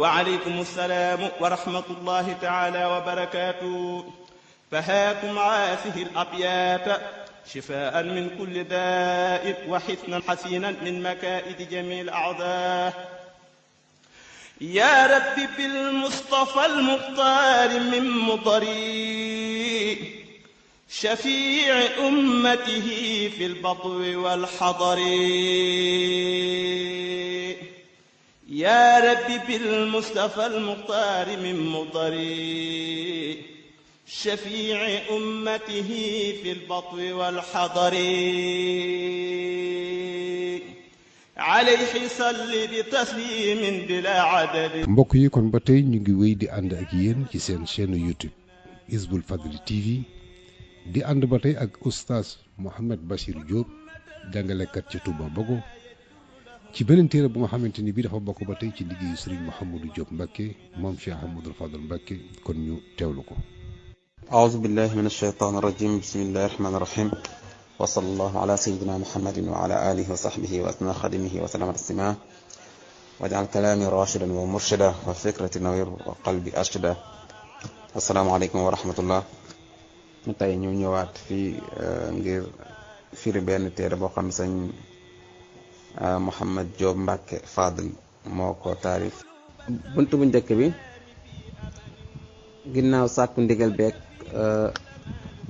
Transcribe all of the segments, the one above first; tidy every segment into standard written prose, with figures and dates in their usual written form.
وعليكم السلام ورحمة الله تعالى وبركاته. فهاكم هذه الأبيات شفاء من كل داء وحسنا حسينا من مكائد جميع الأعداء. يا رب بالمصطفى المختار من مضري شفيع أمته في البطو والحضر. يا رب بالمصطفى المختار من مضري شفيع أمته في البطو والحضر. عليه صل بتسليم بلا عدد. mbokk yi kon ba tey ñu ngi wéy di ànd ak yéen ci seen chaîne YouTube Hizboul Fadly TV di ànd ba tey ak oustaz Mouhamed Bachir Diop jàngalekat ci Touba Bogo ci beneen téere bu nga xamante ni bii dafa bokk ba tey ci liggéeyu Serigne Mouhamadou Diop Mbacké moom Cheikh Ahmadou Fadal Mbacké kon ñu teewlu ko. أعوذ بالله من الشيطان الرجيم. بسم الله الرحمن الرحيم. وصلى الله على سيدنا محمد وعلى آله وصحبه وأتمام خادمه وسلم تسليما. واجعل كلامي راشدا ومرشدا وفكرة نوير وقلبي أرشدا. السلام عليكم ورحمة الله. tey ñu ñëwaat fii ngir firi benn téere boo xam ne sëñ Mouhamed Diop Mbacké Fadl moo ko taarif. buntu bu njëkk bi ginnaaw sàkku ndigal beeg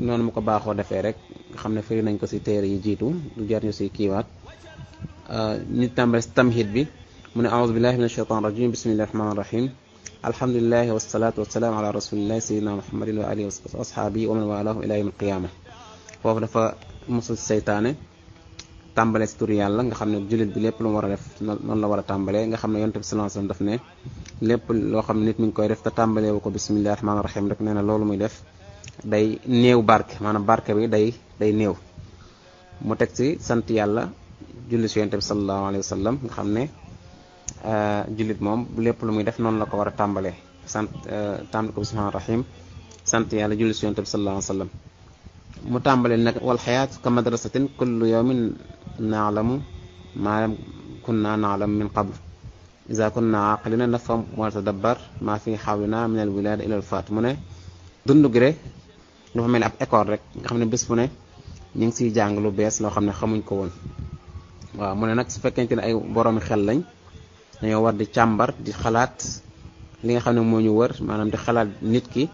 noonu mu ko baaxoo defee rek nga xam ne firi nañ ko ci téere yi jiitu du jar ñu ci kiiwaat ñu tàmbale ci tamhid bi mu ne a'uuzu billahi min ashaytaan rajim bismillahi rahmaani rahim alhamdulillahi wasalaatu wasalaamu ala rasulillahi sayyidina muhammadin wa alihi wa ashaabihi wa man walaahu ila yawmil qiyaama. foofu dafa mosul seytaane tàmbale ci tur yàlla nga xam ne jullit bi lépp lu mu war a def noonu la war a tàmbalee nga xam ne yonent bi sallallahu alayhi wasallam daf ne lépp loo xam ne nit mi ngi koy def te tàmbalee wu ko bismillahi rahmaani rahim rek nee na loolu muy def day néew barke maanaam barke bi day néew. mu teg ci sant yàlla julli ci yonent bi sallallahu alayhi wasallam nga xam ne jullit moom lépp lu muy def noonu la ko war a tàmbalee tàmbale ko bismillahi rahim sant yàlla julli ci yonent bi sallallahu alayhi wasallam. mu tàmbale nag wal xayaat ka madrasatin kullu yawmin naalamu maa lam kunna naalam min qabl iza kunna aqilina nafham wa natadabbar maa fi xawlina min al wilada ila al faat. mu ne dund gi rek dafa mel ni ab école rek nga xam ne bés bu ne ñu ngi siy jàng lu bees loo xam ne xamuñ ko woon. waaw mu ne nag su fekkente ne ay boroomi xel lañ dañoo war di càmbar di xalaat li nga xam ne moo ñu wër maanaam di xalaat nit ki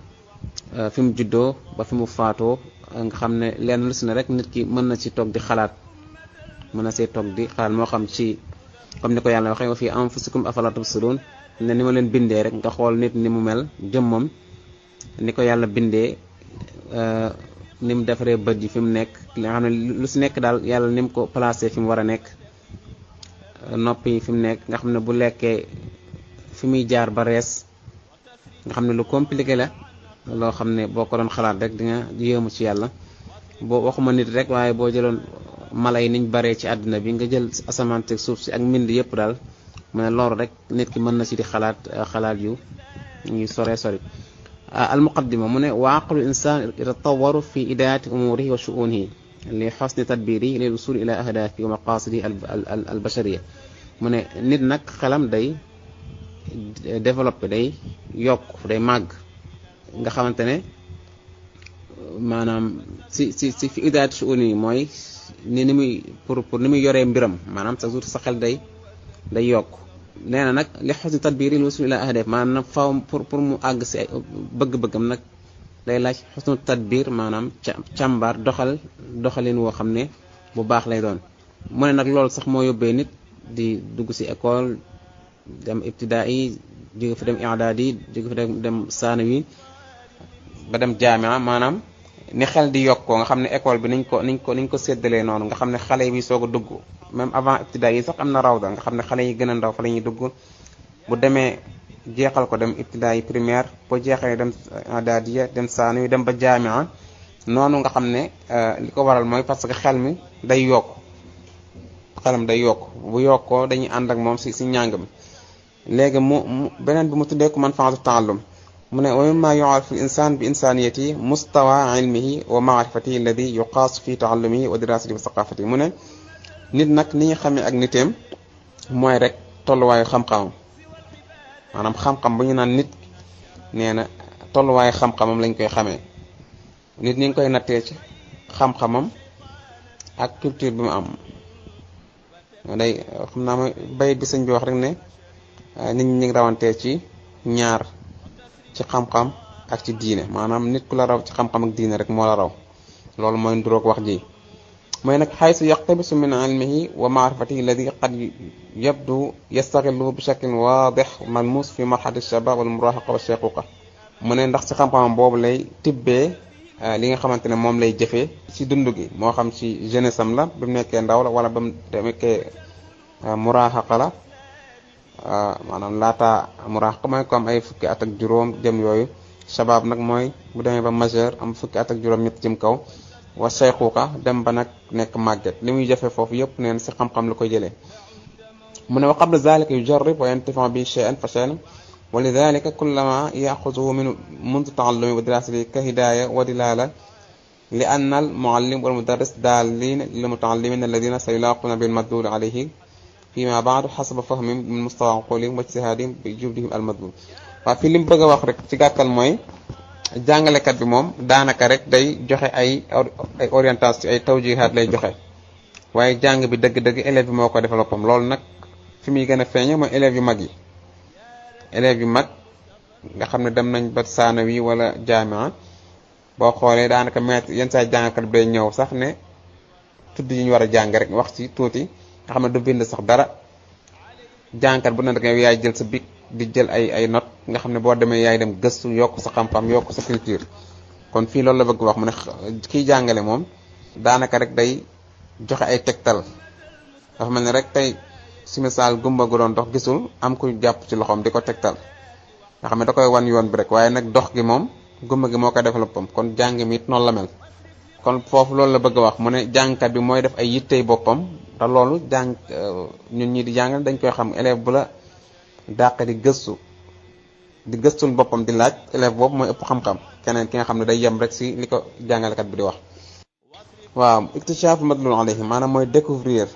fi mu juddoo ba fi mu faatoo nga xam ne lenn lu si ne rek nit ki mën na ci toog di xalaat mën na see toog di xalaat moo xam ci comme ni ko yàlla waxee wa fi anfusikum afala tubsirun ne ni ma leen bindee rek nga xool nit ni mu mel jëmmam ni ko yàlla bindee ni mu defaree bët yi fi mu nekk li nga xam ne lu si nekk daal yàlla ni mu ko placé fi mu war a nekk noppi yi fi mu nekk nga xam ne bu lekkee fi muy jaar ba rees nga xam ne lu compliqué la loo xam ne boo ko doon xalaat rek di nga yéemu ci yàlla. boo waxuma nit rek waaye boo jëloon mala yi niñ baree ci àddina bi nga jël asamaan ak suuf si ak mbind yëpp daal mu ne loolu rek nit ki mën na ci di xalaat yu sore sori. al muqaddima mu ne wa aqlu insan yatatawaru fi idaati umurihi wa shu'unihi li husni tadbiri lil usul ila ahdafi wa maqasidi al bashariya. mu ne nit nag xelam day développé day yokk day màgg nga xamante ne maanaam si fi idaat suuni mooy ni muy pour ni muy yoree mbiram maanaam sa jour sa xel day yokk. nee na nag li xusni tadbiri lu usul ila ahdaf maanaam nag faaw pour mu àgg si ay bëgg-bëggam nag day laaj xusnu tadbir maanaam càmbar doxalin woo xam ne bu baax lay doon. mu ne nag loolu sax moo yóbbee nit di dugg si école dem ibtidaai jóge fa dem i'dadi jóge fa dem saanawi ba dem jaamia maanaam ni xel di yokkoo nga xam ne école bi niñ ko séddalee noonu nga xam ne xale bi soog a dugg même avant ibtidaa yi sax am na rawda nga xam ne xale yi gën a ndaw fa la ñuy dugg bu demee jeexal ko dem ibtidaa yi primaire boo jeexalee dem i'dadiya dem saanawi dem ba jaamia noonu nga xam ne li ko waral mooy parce que xel mi day yokk xelam day yokk bu yokkoo dañuy ànd ak moom si njàng mi. léegi mu beneen bi mu tuddee ko manfaatu taallum mu ne wa mimma yu'arrifu al-insaan bi insaaniyatihi mustawa ilmihi wa ma'rifatihi alladi yuqaasu fi ta'allumihi wa dirasatihi wa saqafatihi. mu ne nit nag ni ñu xamee ak niteem mooy rek tolluwaayu xam-xamam maanaam xam-xam bu ñu naan nit nee na tolluwaayu xam-xamam lañ koy xamee nit ñi ngi koy nattee ci xam-xamam ak culture bi mu am day xam naa mooy bayit bi sëñ bi wax rek ne nit ñi ngi rawantee ci ñaar ci xam-xam ak ci diine maanaam nit ku la raw ci xam-xam ak diine rek moo la raw loolu mooy nduroog wax ji mooy nag xaysu yaqtabisu min ilmihi wa maarifatihi alladi qad yabdu yastaxillu bi shaklin waadix malmus fi marxalati shabab wal murahaqa wa shaquqa mu ne ndax ci xam-xamam boobu lay tibbee li nga xamante ne moom lay jëfee ci dund gi moo xam ci jeunesse am la ba mu nekkee ndaw la wala ba mu nekkee murahaqa la maanaam laata murahaqa mooy ko am ay fukki at ak juróom jëm yooyu shabab nag mooy bu demee ba majeur am fukki at ak juróom ñett jëm kaw wa shaykhuka dem ba nag nekk màgget li muy jafe foofu yëpp neen si xam-xam la koy jëlee mu ne wa qabla zalika yujarrib wa yantafi'u bi shay'an fa shay'an wa lidhalika kullama yaxuzuhu min mundu taallumi wa dirasati ka hidaya wa dilala li anna al muallim wal mudarris daalin lil mutaallimin alladhina sayulaquna bil madlul alayhi fima ba'du hasaba fahmihim min mustawa aqlihim wa ijtihadihim bi juhdihim al madlul waaw fii li mu bëgg a wax rek ci gàttal mooy jàngalekat bi moom daanaka rek day joxe ay orientation ay tawjihaat lay joxe waaye jàng bi dëgg-dëgg élève bi moo ko defal boppam loolu nag fi muy gën a feeñe mooy élèves yu mag yi élèves yu mag nga xam ne dem nañ ba saanawi wala jaamia boo xoolee daanaka maître yenn saa jàngkat bi day ñëw sax ne tudd yi ñu war a jàng rek wax ci tuuti nga xam ne du bind sax dara jàngkat bu ne rek yow yaay jël sa bic di jël ay note nga xam ne boo demee yaay dem gëstu yokk sa xam-xam yokk sa culture kon fii loolu la bëgg wax mu ne kiy jàngale moom daanaka rek day joxe ay tegtal dafa mel ne rek tey si misaal gumba gu doon dox gisul am ku jàpp ci loxoom di ko tegtal nga xam ne da koy wan yoon bi rek waaye nag dox gi moom gumba gi moo koy defal boppam kon jàng mi it noonu la mel kon foofu loolu la bëgg a wax mu ne jàngkat bi mooy def ay yittey boppam te loolu jàng ñun ñi di jàngale dañ koy xam élève bu la dàq di gëstul boppam di laaj élève boobu mooy ëpp xam-xam keneen ki nga xam ne day yem rek si li ko jàngalekat bi di wax waaw iktishaaf madlul alayhi maanaam mooy découvrir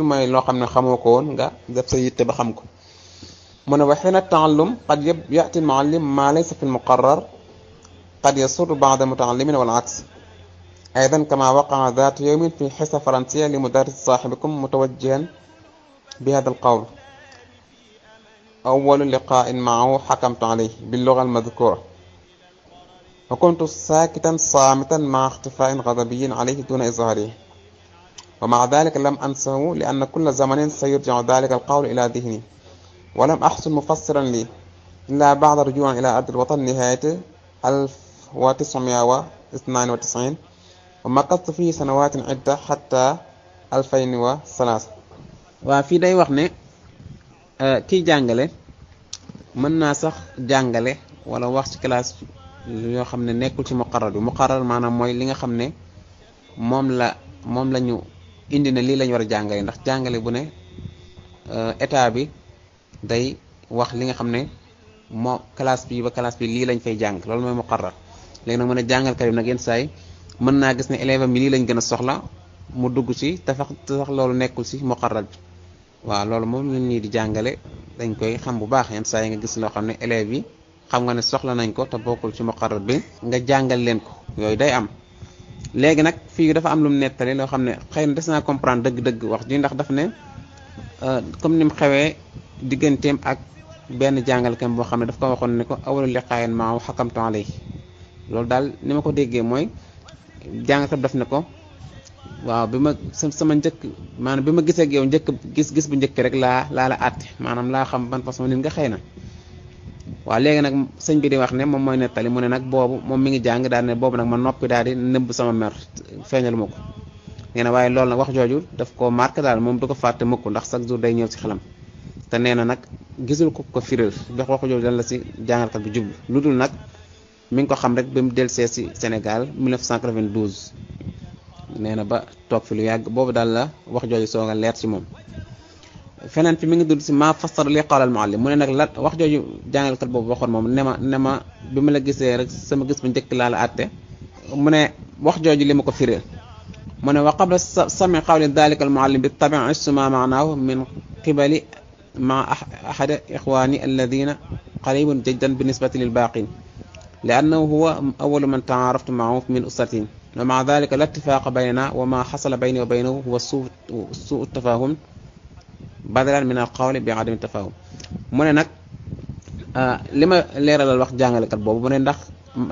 mooy loo xam ne xamoo ko woon nga def sa yitte ba xam ko mu ne wa xiina taallum qad yati almuallim ma laysa fi almuqarrar qad yasurru ba'da mutaallimin wal aks aydan kama waqaa dhata yawmin fi xisa faransiya li mudarris saaxibikum mutawajjihan bi hada alqawl أول لقاء معه حكمت عليه باللغة المذكورة وكنت ساكتا صامتا مع اختفاء غضبي عليه دون إظهاره ومع ذلك لم أنسه لأن كل زمن سيرجع ذلك القول إلى ذهني ولم أحسن مفسرا لي إلا بعد رجوع إلى أرض الوطن نهاية 1992 ومكثت فيه سنوات عدة حتى 2003 وفي داي وخني kiy jàngale mën naa sax jàngale wala wax ci classe yoo xam ne nekkul ci muqarrar bi muqarrar maanaam mooy li nga xam ne moom la ñu indi ne lii lañ war a jàngale ndax jàngale bu ne état bi day wax li nga xam ne moo classe bi ba classe bi lii lañ fay jàng loolu mooy muqarrar léegi nag mën a jàngalkat yi nag yenn saa yi mën naa gis ne élève am bi lii lañ gën a soxla mu dugg ci te sax loolu nekkul ci muqarrar bi waaw loolu moom ñun ñii di jàngale dañ koy xam bu baax yenn saa yi nga gis loo xam ne élèves yi xam nga ne soxla nañ ko te bokkul ci muqarrar bi nga jàngal leen ko yooyu day am léegi nag fii dafa am lu mu nettali loo xam ne xëy na des naa comprendre dëgg-dëgg wax ji ndax daf ne comme ni mu xewee digganteem ak benn jàngalkat boo xam ne daf ko waxoon ne ko awalu liqaayin maaw xakamtu alayhi loolu daal ni ma ko déggee mooy jàngalkat daf ne ko waaw bi ma sama njëkk maanaam bi ma gisee ak yow njëkk gis bu njëkk rek laa la àtte maanaam laa xam ban façon nit nga xëy na waaw léegi nag sëñ bi di wax ne moom mooy nettali mu ne nag boobu moom mi ngi jàng daal ne boobu nag ma noppi daal di nëbb sama mer feeñalu ma ko nee na waaye loolu nag wax jooju daf koo marqué daal moom du ko fàtte mukk ndax chaque jour day ñëw ci xelam te nee na nag gisul ko firil jox wax jooju lan la si jàngalkat bi jublu lu dul nag mi ngi ko xam rek ba mu dellusee si Sénégal 1992 nee na ba toog fi lu yàgg boobu daal la wax jooju soog a leer ci moom feneen fi mi ngi dul si ma fassar li qaala al muallim mu ne nag la wax jooju jàngalkat boobu waxoon moom ne ma bi ma la gisee rek sama gis bu njëkk laa la àtte mu ne wax jooju li ma ko firil mu ne wa qabla sami qawli dalika al muallim bi tabi' isma ma'nahu min qibali مع أحد إخواني الذين قريب جدا بالنسبة للباقين لأنه هو أول من تعارفت معه من أسرتي ومع ذلك لا اتفاق بيننا وما حصل بيني وبينه هو سوء التفاهم بدلا من القول بعدم التفاهم mu ne nag li ma leeralal wax jàngalekat boobu mu ne ndax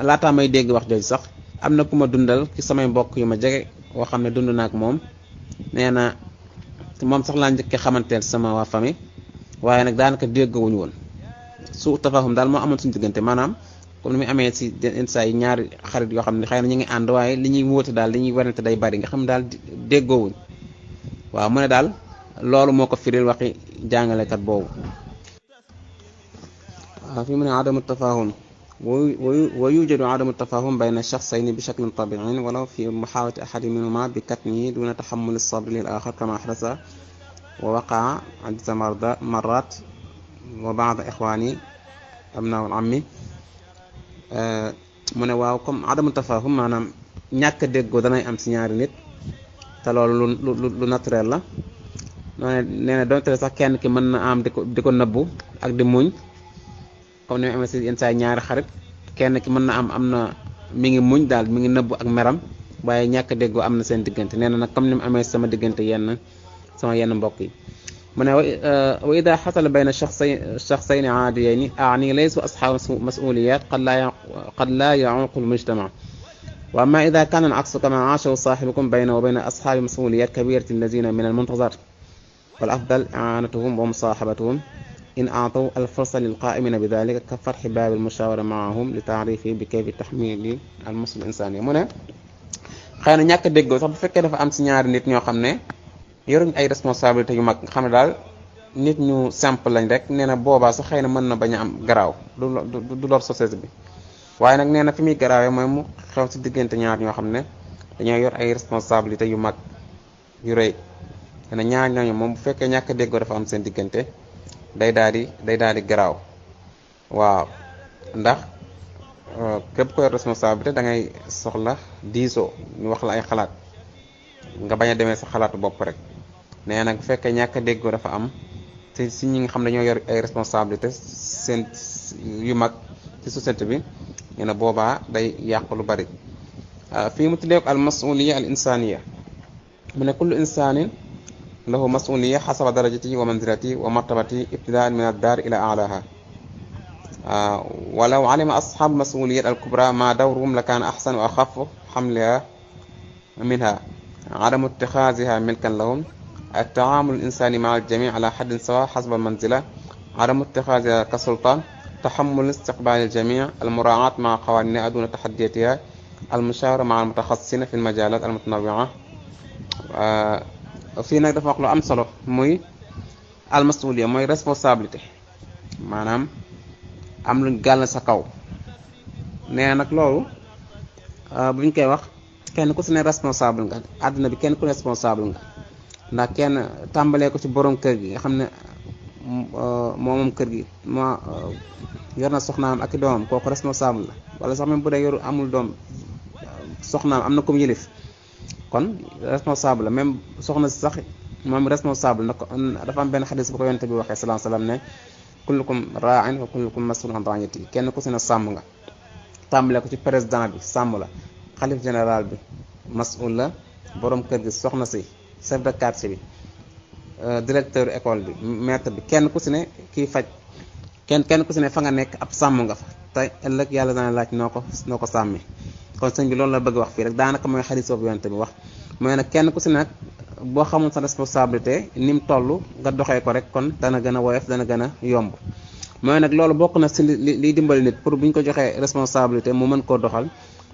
laataa may dégg wax jooju sax am na ku ma dundal ci samay mbokk yu ma jege woo xam ne dund naak moom nee na moom sax laa njëkkee xamanteel sama waa famille waaye nag daanaka déggawuñu woon suu tafahum daal moo amoon suñu diggante maanaam comme ni muy amee ci yenn saa yi ñaari xarit yoo xam ne xëy na ñu ngi ànd waaye li ñuy wóote daal li ñuy warante day bari nga xam ne daal déggoowuñ waaw mu ne daal loolu moo ko firil waxi jàngalekat boobu fi mu ne adamu tafahum wa yujadu adamu tafahum bayna shakhsayni bi shaklin tabi'in walaw fi muhawalati ahadi minhuma bi katmihi duna tahammul as-sabr lil akhar kama ahdasa wa waqa'a adda marrat wa ba'd ikhwani abna al ammi mu ne waaw comme adamu tafahum maanaam ñàkk a déggoo danay am ci ñaari nit te loolu lu naturel la noonu nee na donte sax kenn ki mën na am di ko nëbbu ak di muñ comme ni mu amee ci yenn saa ñaari xarit kenn ki mën na am na mi ngi muñ daal mi ngi nëbbu ak meram waaye ñàkk a déggoo am na seen diggante nee na nag comme ni mu amee sama diggante sama yenn mbokk yi mu ne wa ida xasala bayna shakhsayni aadiyayni aani laysu asxaabu masuliyat qad laa yacuqu lmujtama wa amma ida kana al-aksu kama aashahu saaxibukum bayna wa bayna asxaabi masuliyat kabirati allazina min almuntazar wal afdal i'anatuhum wa musaaxabatuhum in aataw alfursa lilqaa'imina bi dalika ka fatxi baabi almushawara maahum li taarifi bi kayfi taxmili almusl insani mu ne xëy na ñàkk déggoo sax bu fekkee dafa am ci ñaari nit ñoo xam ne yoruñ ay responsabilité yu mag nga xam ne daal nit ñu simple lañ rek nee na boobaa sax xëy na mën na bañ a am garaaw du lor société bi waaye nag nee na fi muy garaawee mooy mu xew ci diggante ñaar ñoo xam ne dañoo yor ay responsabilité yu mag yu rëy nee na ñaar ñooñu moom bu fekkee ñàkk déggoo dafa am seen diggante day daal di garaaw waaw ndax képp ko yor responsabilité da ngay soxla diisoo ñu wax la ay xalaat nga bañ a demee sa xalaatu bopp rek nee nag bu fekkee ñàkk a déggoo dafa am te si ñi nga xam ne ñoo yor ay responsabilité seen yu mag ci société bi nee na boobaa day yàq lu bari fii mu tuddee ko al masuliya al insaniya mu ne kullu insanin lahu masuliya xasaba darajati wa manzilati wa martabati ibtidaan min ad-daar ila a'laha walaw alima ashab masuliyat al kubra ma dawruhum la kaana ahsan wa axafu xamliha minha عدم اتخاذها ملكا لهم التعامل الإنساني مع الجميع على حد سواء حسب المنزلة عدم اتخاذها كسلطان تحمل استقبال الجميع المراعاة مع قوانينها دون تحدياتها المشاورة مع المتخصصين في المجالات المتنوعة fii nag dafa wax lu am solo muy almasuliya mooy responsabilité maanaam am luñ gàll sa kaw nee nag loolu buñ koy wax kenn ku si ne responsable nga àdduna bi kenn ku ne responsable nga ndax kenn tàmbalee ko ci borom kër gi nga xam ne moom kër gi moo yor na soxnaam ak i doomam kooku responsable la wala sax même bu dee yoru amul doom soxnaam am na comme yëlif kon responsable la même soxna si sax moom responsable na ko dafa am benn xadis bu ko yonent bi waxee sallallahu alayhi wasallam ne kullukum raa'in wa kullukum mas'ulun an ra'iyatihi kenn ku si ne sàmm nga tàmbalee ko ci président bi sàmm la xalif général bi mas'ul la borom kër gi soxna si chef de quartier bi directeur école bi maître bi kenn ku si ne kii faj kenn ku si ne fa nga nekk ab sàmm nga fa te ëllëg yàlla dana laaj noo ko sàmmee kon sëñ bi loolu la bëgg wax fii rek daanaka mooy xadis boobu yonent bi wax mooy nag kenn ku si ne nag boo xamul sa responsabilité ni mu toll nga doxee ko rek kon dana gën a woyof dana gën a yomb mooy nag loolu bokk na si liy dimbali nit pour bu ñu ko joxee responsabilité mu mën koo doxal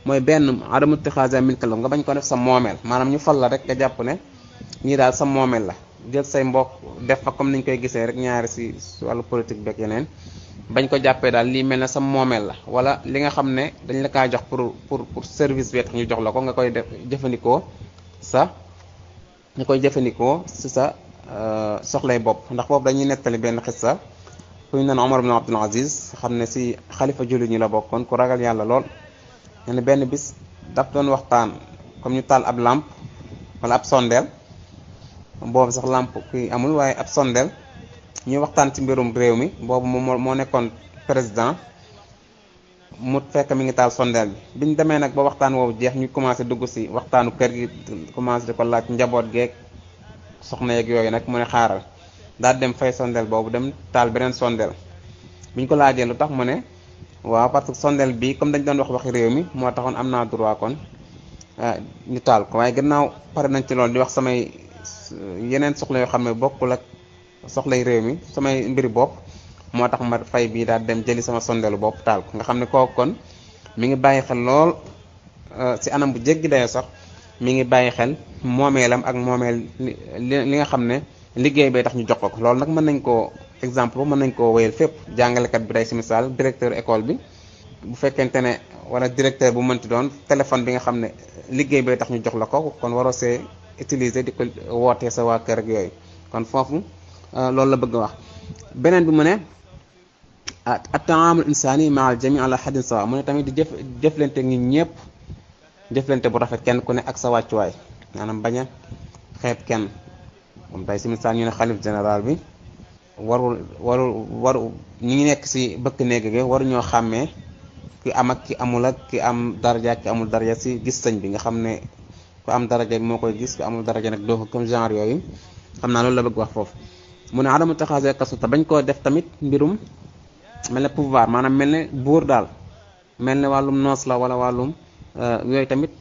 mooy benn adamu tixaasa milka la nga bañ ko def sa moomeel maanaam ñu fal la rek nga jàpp ne ñii daal sa moomeel la jël say mbokk def fa comme niñ koy gisee rek ñaari si wàllu politique beeg yeneen bañ ko jàppee daal lii mel ne sa moomeel la wala li nga xam ne dañ la kaa jox pour service bi tax ñu jox la ko nga koy def jëfandikoo si sa soxlay bopp ndax boobu dañuy nettali benn xissa ku ñu naan Omar ibn Abdul Aziz xam ne si xalifa jullit ñi la bokkoon ku ragal yàlla lool ne benn bis daf doon waxtaan comme ñu taal ab lampe wala ab sondeel boobu sax lampe kuy amul waaye ab sondeel ñuy waxtaan ci mbirum réew mi boobu moo nekkoon président mu fekk mi ngi taal sondeel bi biñ demee nag ba waxtaan woowu jeex ñu commencé dugg si waxtaanu kër gi commencé di ko laaj njaboot geeg soxna yeeg yooyu nag mu ne xaaral daal dem fay sondeel boobu dem taal beneen sondeel biñ ko laajee lu tax mu ne waaw parce que sondeel bi comme dañ doon wax waxi réew mi moo taxoon am naa droit kon ñu taal ko waaye gannaaw pare nañ ci loolu di wax samay yeneen soxla yoo xam ne bokkul ak soxlay réew mi samay mbiri bopp moo tax ma fay bii daal dem jëli sama sondeelu bopp taal ko nga xam ne kooku kon mi ngi bàyyi xel lool ci anam bu jéggi dayo sax mi ngi bàyyi xel moomeelam ak moomeel li nga xam ne liggéey bay tax ñu jox ko loolu nag mën nañ koo exemple mën nañ koo wéyal fépp jàngalekat bi day si misaal directeur école bi bu fekkente ne wala directeur bu mënti doon téléphone bi nga xam ne liggéey bay tax ñu jox la ko kon waroo see utiliser di ko wootee sa waa kër ak yooyu kon foofu loolu la bëgg a wax beneen bi mu ne at-ta'amul insani ma'al jami' ala haddin sawa mu ne tamit di jëflante ngi ñëpp jëflante bu rafet kenn ku ne ak sa wàccuwaay maanaam bañ a xeeb kenn moom tey si misaal ñu ne xalif général bi waru ñi ngi nekk si bëkk néeg gi waruñoo xàmmee ki am ak ki amul ak ki am daraja ak ki amul daraja si gis sëñ bi nga xam ne ku am daraja moo koy gis ku amul daraja nag doo ko comme genre yooyu xam naa loolu la bëgg wax foofu mu ne adamu taxaase kasuta bañ koo def tamit mbirum mel ne pouvoir maanaam mel ne buur daal mel ne wàllum noos la wala wàllum yooyu tamit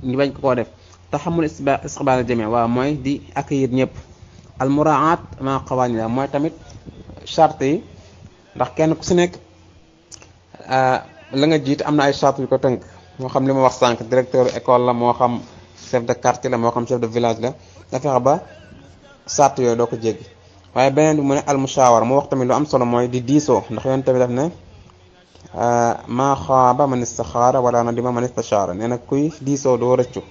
ñu bañ ko koo def taxamul istiqbaal jami waaw mooy di accueillir ñëpp al muraat ma qawaani la mooy tamit charte yi ndax kenn ku si nekk la nga jiit am na ay charte yu ko tënk moo xam li ma wax sànq directeur école la moo xam chef de quartier la moo xam chef de village la nga fexe ba charte yooyu doo ko jéggi waaye beneen bi mu ne al mushawara mu wax tamit lu am solo mooy di diisoo ndax yoon tamit daf ne maa xaaba man istaxaara wala nadima man istashaara nee na kuy diisoo doo rëccu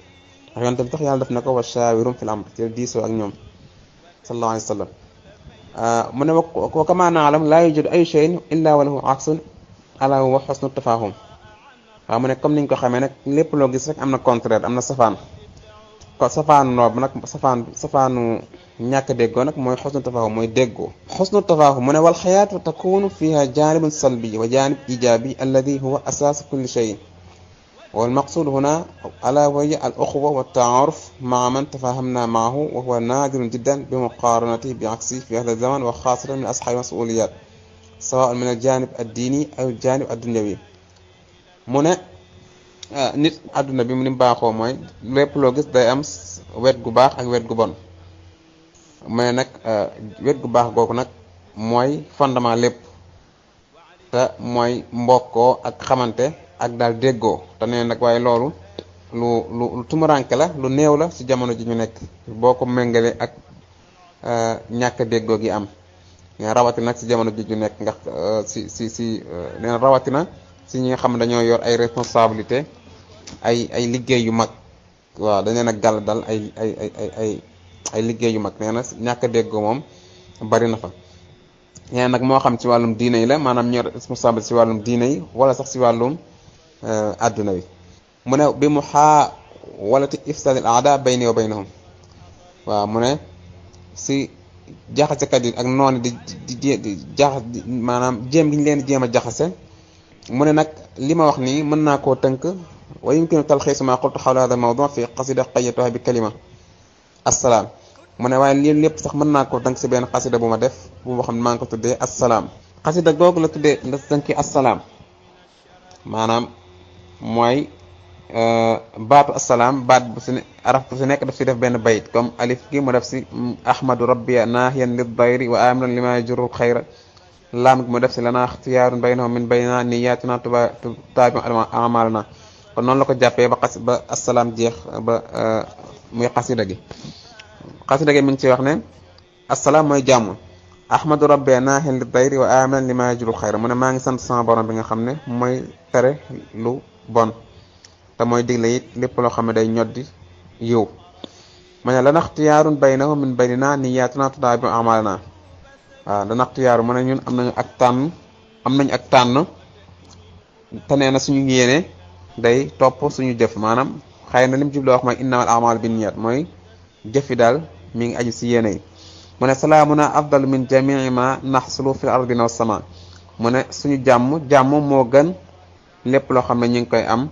ndax yoon tamit tax yàlla def na ko wa shaawirum fil amr ci diisoo ak ñoom sallallahu alayhi wa sallam mu ne wa kamaa na'lam laa yuujadu ay shay'in illa wa lahu aksun ala wa husnu tafaahum waaw mu ne comme niñ ko xamee nag lépp loo gis rek am na contraire am na safaan ko safaanu noob nag safaanu ñàkk déggoo nag mooy xusnu tafaahum mooy déggoo xusnu tafaahum mu ne wal xayaatu takunu fiha janibun salbi wa janib ijabi alladi huwa asaasu kulli shay wal maqsuud huna ala wajhi al uxwa wa taaruf maa man tafahamna maahu wa huwa naadirun jiddan bi muqaaranatihi bi aksi fi hada zaman wa xaasatan min ashaabi masuliyat sawaun min al janib ad diini aw janib ad dunyawi mu ne nit àdduna bi mu ni baaxoo mooy lépp loo gis day am wet gu baax ak wet gu bon mu ne nag wet gu baax googu nag mooy fondement lépp te mooy mbokkoo ak xamante ak daal déggoo te nee nag waaye loolu lu tumuranke la lu néew la ci jamono ji ñu nekk boo ko méngale ak ñàkk déggoo gi am nee rawatina nag ci jamono ji ñu nekk ndax nee na rawatina si ñi nga xam ne dañoo yor ay responsabilité ay liggéey yu mag waaw dañ leen a gàll dal ay liggéey yu mag nee na ñàkk a déggoo moom bari na fa nee nag moo xam ci wàllum diine yi la maanaam ñor responsabilité ci wàllum diine yi wala sax ci wàllum adduna bi mu ne bi mu walati ifsad al aada bayni wa baynahum waaw mu ne si jaxasekat yi ak noonu di jaxas maanaam jéem gi ñu leen jéem a jaxase mu ne nag li ma wax nii mën naa koo tënk wa yumkinu talxiisu ma qultu xawla hada mawdu fi qasida qayyatuha bi kalima assalaam mu ne waaye lii lépp sax mën naa koo tënk si benn xasida bu ma def bu ma xam ne maa ngi ko tuddee assalaam xasida googu la tuddee la tënki assalaam maanaam mooy baatu assalaam baat bu si ne araf bu si nekk daf si def benn bayit comme alif gi mu def si ahmadu rabbiya naahiyan lid dayri wa aminan lima yajurul xayra laam gi mu def si lanaa ixtiyaarun baynahum min baynina niyaatuna taabi amalna kon noonu la ko jàppee ba assalaam jeex ba muy xasida gi mi ngi ci wax ne assalaam mooy jàmm ahmadu rabbi naahin li dayri wa aminan li ma yajurul xayra mu ne maa ngi sant sama borom bi nga xam ne mooy tere lu bon te mooy digle it lépp loo xam ne day ñoddi yiw ma ne lanaa ixtiyaarun baynahum min baynina niyaatuna taabi amalna waaw dana xtiyaaru mu ne ñun am nañu ak tànn te nee na suñu yéene day topp suñu jëf maanaam xëy na lim jubloo wax mooy innamal a'maalu binniyat mooy jëf yi daal mi ngi aju si yéene yi mu ne salaamuna afdal min jamii ma naxsulu fi ardina wa sama mu ne suñu jàmm moo gën lépp loo xam ne ñu ngi koy am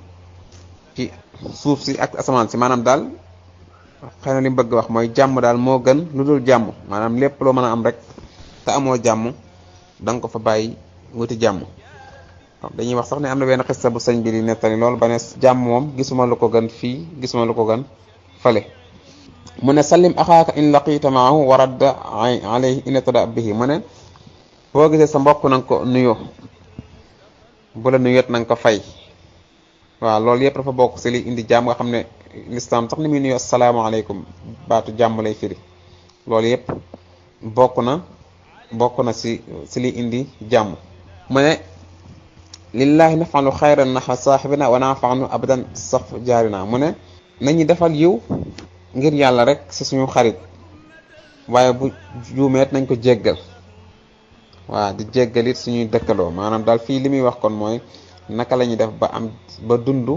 ci suuf si ak asamaan si maanaam daal xëy na li mu bëgg wax mooy jàmm daal moo gën lu dul jàmm maanaam lépp loo mën a am rek te amoo jàmm da nga ko fa bàyyi wuti jàmm. dañuy wax sax ne am na benn xista bu sëñ bi di nettali loolu ba ne jàmm moom gisuma lu ko gën fii gisuma lu ko gën fale mu ne sallim axaaka in laqita maahu wa radda alayhi in tada bihi mu ne boo gisee sa mbokk na nga ko nuyoo bu la nuyoo na nga ko fay waaw loolu yëpp dafa bokk si li indi jàmm nga xam ne lislaam sax ni muy nuyoo asalaamaaleykum baatu jàmm lay firi loolu yëpp bokk na si li indi jàmm mu ne lillahi nafalu xayran naxa saaxibina wa nafaanu abadan saf jaarina mu ne nañu defal yiw ngir yàlla rek si suñu xarit waaye bu juumeet nañ ko jéggal waaw di jéggalit suñuy dëkkaloo maanaam daal fii li muy wax kon mooy naka la ñuy def ba dund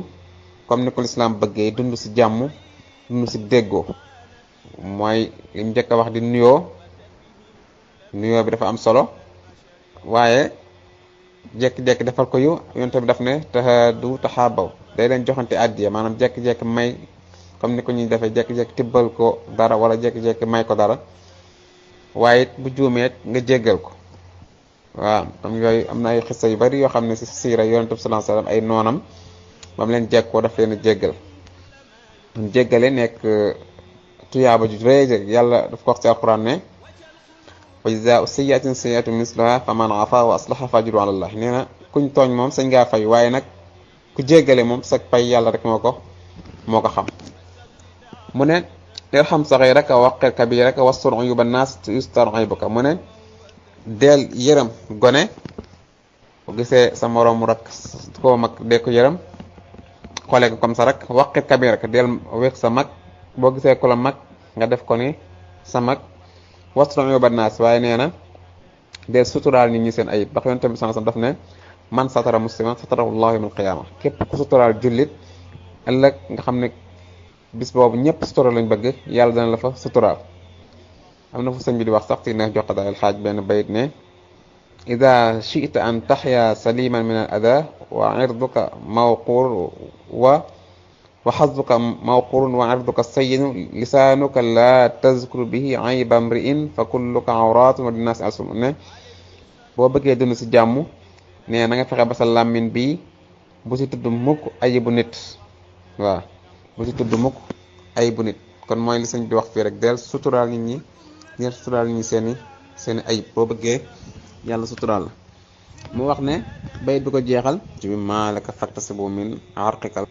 comme ni ko lislaam bëggee dund si jàmm dund si déggoo mooy li mu njëkk a wax di nuyoo bi dafa am solo waaye jekki-jekki defal ko yu yonte bi daf ne tahaadu taxaabaw day leen joxante àddiya maanaam jekki-jekki may comme ni ko ñuy defee jekki-jekki tibbal ko dara wala jekki-jekki may ko dara waaye it bu juumeet nga jéggal ko waaw am yooyu am na ay xissa yu bari yoo xam ne si siira yonente bi sallallahu alayhi wasallam ay noonam ba mu leen jekkoo daf leen a jéggal jéggale nekk tuyaaba ju rëy yàlla daf ko wax ci alquran ne wa jazaa'u sayyi'atin sayyi'atun mislaha faman afa wa aslaha fa ajruhu ala Allah nee na kuñ tooñ moom sañ ngaa fay waaye nag ku jéggale moom sa pay yàlla rek moo ko xam mu ne irham saghiraka wa waqqir kabiraka wastur uyuba nas yustar aybuka mu ne deel yërëm gone bu gisee sa moroomu rak koo mag dee ko yërëm xoolee ko comme ça rek waqqir kabiraka deel wéq sa mag boo gisee ku la mag nga def ko ni sa mag wastur uyuba nas waaye nee na deel suturaal nit ñi seen ayib ndax yonent bi sallallahu alayhi wasallam daf ne man satara musliman satarahu Allahu yawmal qiyaama képp ku suturaal jullit ëllëg nga xam ne bis boobu ñëpp sutura lañ bëgg yàlla dana la fa suturaal am na fu sëñ bi di wax sax ci neex jox daal xaaj benn bayit ne ida shi'ta an taxya saliman min al ada wa irduka mawqur wa xasbuka mawqurun wa irduka sayyinu lisaanuka la tazkur bihi ayba mri'in fa kulluka awratun wa linnaasi alsun ne boo bëggee dund si jàmm ne na nga fexe ba sa làmmiñ bi bu si tudd mukk ayibu nit waaw bu ci tudd mukk ayibu nit kon mooy li sëñ bi wax fii rek del suturaal nit ñi ngeen suturaal nit ñi seeni ayib boo bëggee yàlla suturaal la mu wax ne bayit bi ko jeexal ci bi maalaka faktasibu min arqikal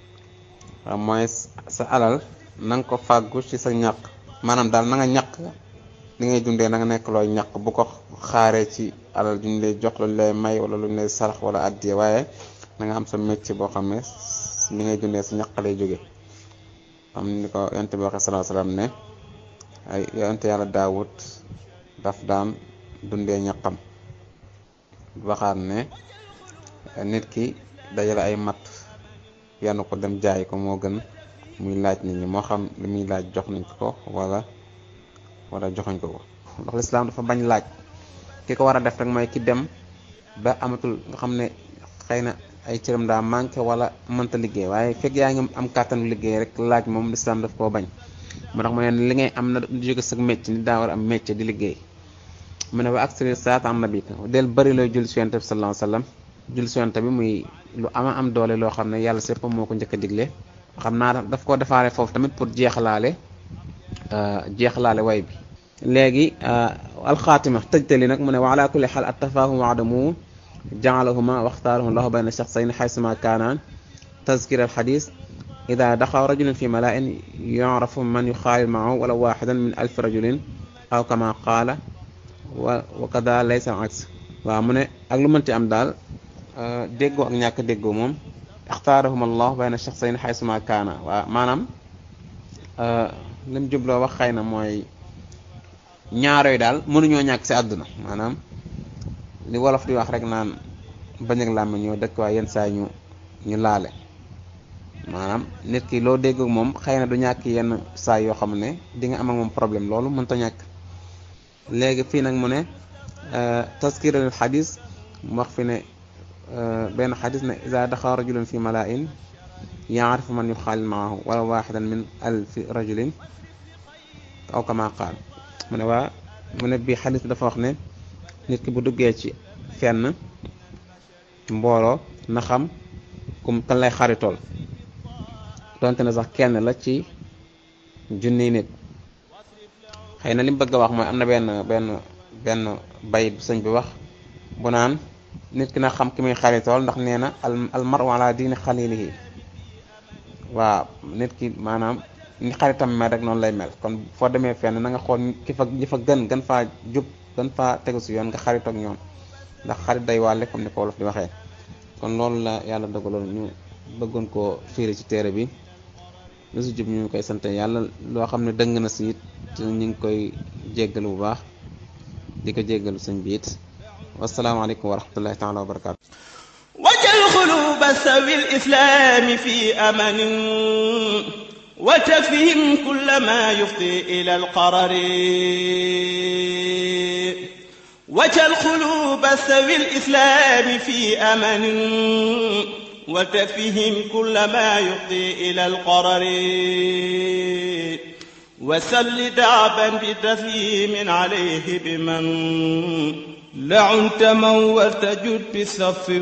waaw mooy sa alal na nga ko fàggu ci sa ñàq maanaam daal na nga ñàq li ngay dundee na nga nekk looy ñàq bu ko xaaree ci alal ju ñu lay jox lu ñu lay may wala lu ñu lay sarax wala addiye waaye na nga am sa métier boo xam ne li ngay dundee sa ñàq lay jóge am ni ko yonent bi waxee sallallahu alayhi wasallam ne ay yonent yàlla Daawud daf daan dundee ñaqam waxaat ne nit ki dajale ay mat yenn ko dem jaay ko moo gën muy laaj nit ñi moo xam li muy laaj jox nañ ko wala joxuñ ko ndax lislaam dafa bañ laaj ki ko war a def rek mooy ki dem ba amatul nga xam ne xëy na ay cëram daa manqué wala mënta liggéey waaye fekk yaa ngi am kàttanu liggéey rek laaj moom lislaam daf koo bañ moo tax mu ne li ngay am na du jóge sa métier nit daa war a am métier di liggéey mu ne wa aksari salaat am nabi del bëri looy julli si yonent bi sallallahu alayhi wasallam julli si yonent bi muy lu am doole loo xam ne yàlla sépp moo ko njëkk a digle xam naa daf koo defaale foofu tamit pour jeexalaale way bi léegi alxaatima tëjtali nag mu ne wa ala kulli xaal attafahum wa adamu ja'alahuma waxtaarahum lahu bayna shakhsayn haysuma kaanaan tazkir alxadis ida daxaw rajulun fi mala'in yu'rafu man yuxaalil ma'ahu wala waxidan min alfi rajulin aw kama qaala wa kada laysa aks waaw mu ne ak lu mënti am daal déggoo ak ñàkk déggoo moom axtaarahum allah bayna shakhsayn haysuma kaana waaw maanaam lim jubloo wax xëy na mooy ñaar yooyu daal mënuñoo ñàkk si àdduna maanaam li wolof di wax rek naan bañ ak làmmiñ ñoo dëkk waaye yenn saa ñu laale maanaam nit ki loo dégg ak moom xëy na du ñàkk yenn saa yoo xam ne di nga am ak moom problème loolu mënta ñàkk léegi fii nag mu ne taskirul xadis mu wax fi ne benn xadis ne iza daxala rajulun fi malaa'in yaarifu man yuxaalil maahu wala waaxidan min alfi rajulin aw kama qaal mu ne bii xadis bi dafa wax ne nit ki bu duggee ci fenn mbooloo na xam kan lay xaritool donte ne sax kenn la ci junniy nit. xëy na li mu bëgg a wax mooy am na benn bayit bu sëñ bi wax bu naan nit ki na xam ki muy xaritool ndax nee na al mar'u ala diini xalilihi waaw nit ki maanaam ni xaritam mel rek noonu lay mel kon foo demee fenn na nga xool ñi fa gën faa jub gën faa tegu si yoon nga xaritoog ñoom ndax xarit day wàlle comme ni ko wolof di waxee. kon loolu la yàlla dogaloon ñu bëggoon koo fiiri ci téere bi lu si jub ñu ngi koy sant yàlla loo xam ne dëng na si it ñu ngi koy jéggalu bu baax di ko jéggalu sëñ bi it wasalaamaaleykum wa rahmatullahi taala wa barakaatu. wajal xuluba sawi lislaami fi amanin wa tafhim kulla ma yufdi ila alqarari wajal xuluba sawi lislaami fi amanin وتفهم كل ما يفضي إلى القرر وسل دعبا بتسليم عليه بمن لعنت من وتجد بالصف